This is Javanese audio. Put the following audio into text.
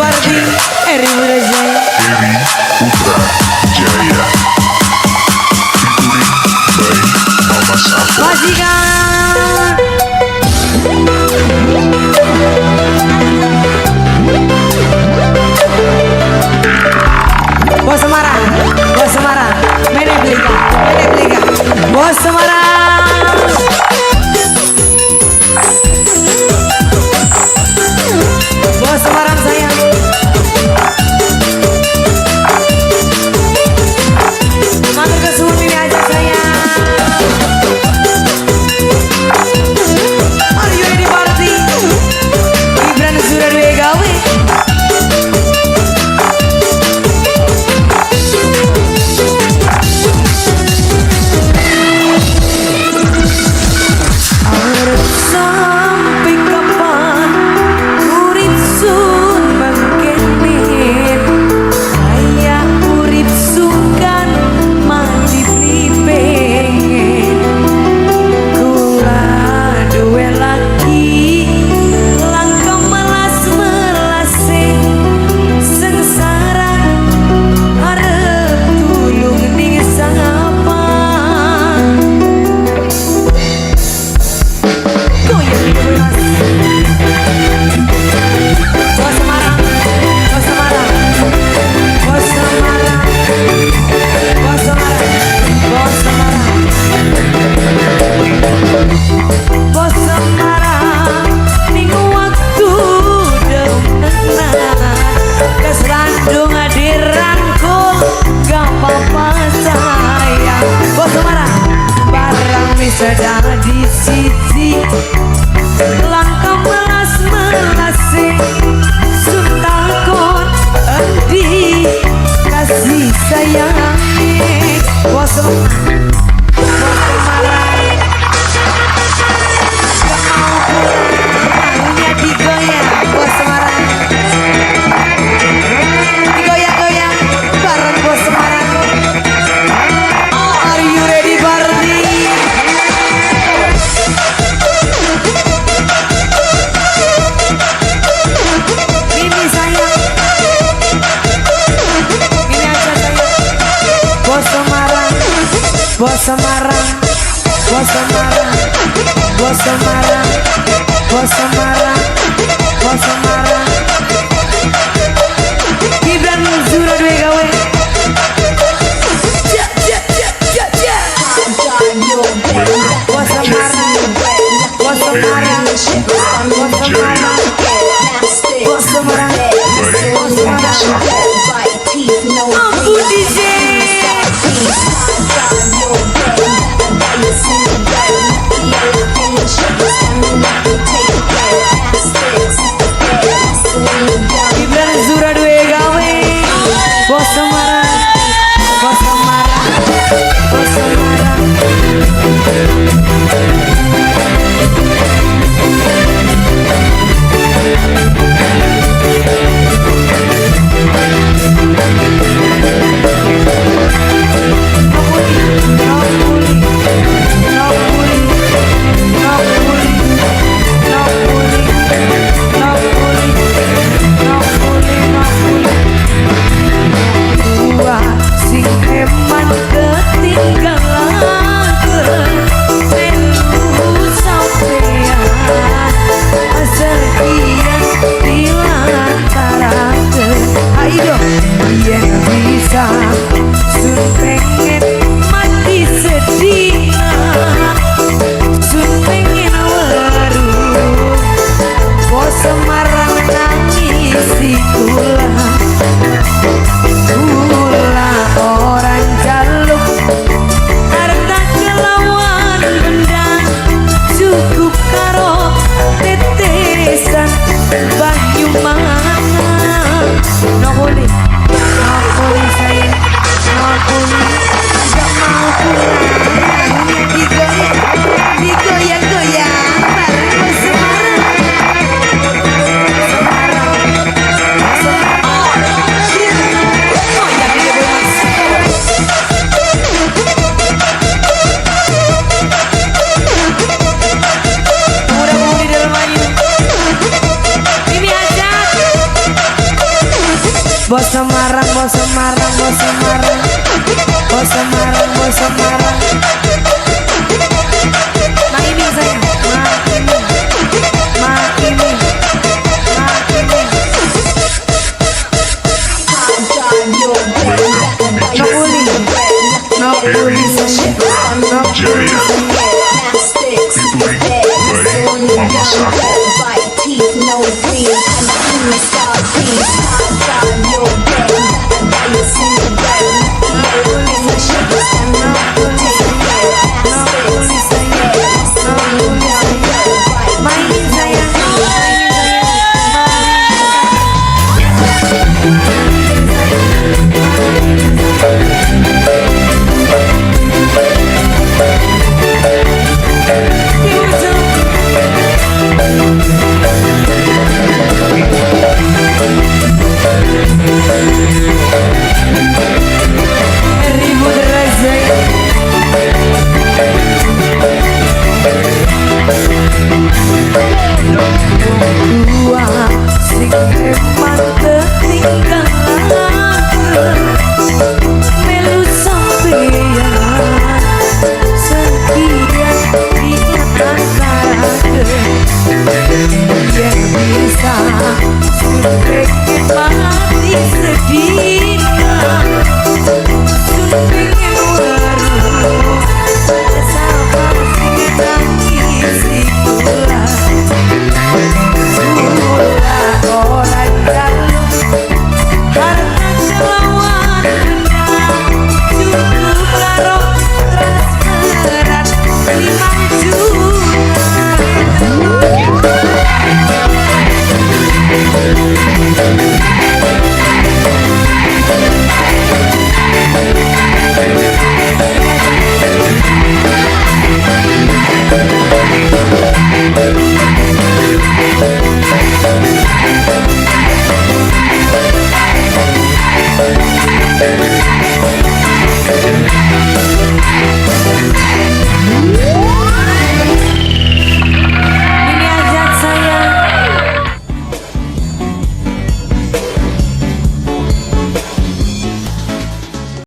party? Eri Wirajaya. Eri Putra Jaya. Featuring by Mama Safo. Majikan. Bos Semarang, Bos Semarang, Mene Blika, Mene Blika, Bos Semarang. Bos Semarang sayang. Matur kesuwun ini aja sayang. Are you ready party? Gibran sudah dua gawe. Arep sampai kapan urip sun mengkene, kaya urip sungkan mati beli pengen. Kula duwe laki langka melas melase, sengsara arep tulung ning sapa. Goyang mas. Bos Semarang, Bos Semarang, Bos Semarang, Bos Semarang, Bos Semarang, Bos Semarang. Ning waktu demenan kesandung dirangkul gak apa-apa sayang. Bos Semarang, barang wis dadi siji, langkah melas melase, sun takon endi kasih sayange. Bos Semarang, Bos Semarang, gak mau pulang maunya digoyang. Bos Semarang, digoyang-goyang bareng Bos Semarang. Are you ready party? Mimi sayang, Mimi aja sayang. Bos Semarang, Bos Semarang, Bos Semarang, Bos Semarang, Bos Semarang, Bos Semarang. Gibran Zura dua gawe. Ja ja ja ja ja. Bos Semarang, Bos Semarang, Bos Semarang, Bos Semarang, Bos Semarang. Ampun DJ. Gibran Zura dua gawe. Bos Semarang, Bos Semarang, Bos Semarang. Nopuli, nopuli, nopuli, nopuli, nopuli, nopuli, nopuli. Dua sing eman ketinggalan melu Bos Semarang, bos Semarang, bos Semarang. Bos Semarang, bos Semarang. Ma ini sayang, ma ini, ma ini, ma ini. Nokuli, nokuli sayang, nokuli Jaya. Sayang. Featuring by Mama Sako. Nokuli sayang, nokuli sayang. Mainin sayang, mainin sayang, mainin sayang. Di ujung. Ribut Razak. Dua sing eman ketinggalan melu sampeyan sekian di antara yang bisa sampai mati sedih.